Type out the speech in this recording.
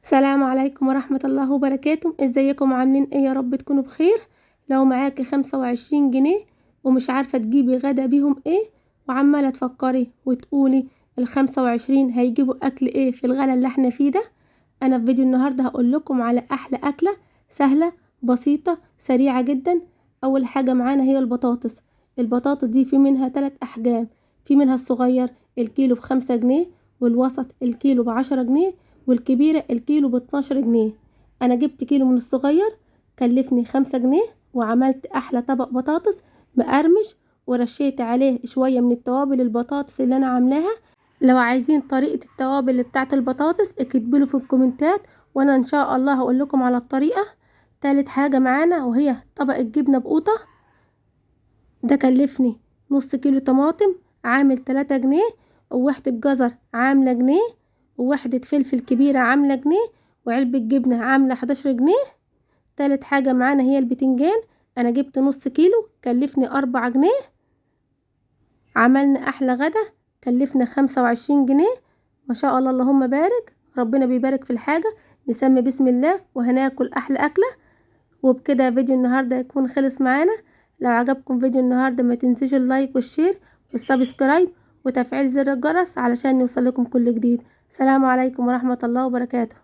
السلام عليكم ورحمة الله وبركاته. ازيكم عاملين ايه؟ يا رب تكونوا بخير. لو معاكي 25 جنيه ومش عارفة تجيبي غدا بيهم ايه، وعمالة تفكري وتقولي ال25 هيجيبوا اكل ايه في الغلا اللي احنا فيه ده، انا في فيديو النهاردة هقول لكم على احلى اكلة سهلة بسيطة سريعة جدا. اول حاجة معانا هي البطاطس. البطاطس دي في منها 3 احجام، في منها الصغير الكيلو ب5 جنيه، والوسط الكيلو ب10 جنيه، والكبيرة الكيلو ب12 جنيه. انا جبت كيلو من الصغير كلفني 5 جنيه، وعملت احلى طبق بطاطس مقرمش، ورشيت عليه شوية من التوابل البطاطس اللي انا عاملاها. لو عايزين طريقة التوابل بتاعت البطاطس اكتبوا في الكومنتات وانا ان شاء الله هقول لكم على الطريقة. تالت حاجة معانا وهي طبق الجبنة بقوطة. ده كلفني نص كيلو طماطم عامل 3 جنيه، ووحدة جزر عاملة جنيه، ووحدة فلفل كبيرة عاملة جنيه، وعلبة جبنة عاملة 11 جنيه. تالت حاجة معانا هي البتنجان، أنا جبت نص كيلو كلفني 4 جنيه. عملنا أحلى غدا كلفنا 25 جنيه. ما شاء الله اللهم بارك، ربنا بيبارك في الحاجة. نسمي بسم الله وهناكل أحلى أكلة. وبكده فيديو النهاردة يكون خلص معانا. لو عجبكم فيديو النهاردة ما تنسوش ال like وال share وال subscribe وتفعيل زر الجرس علشان يوصلكم كل جديد. سلام عليكم ورحمة الله وبركاته.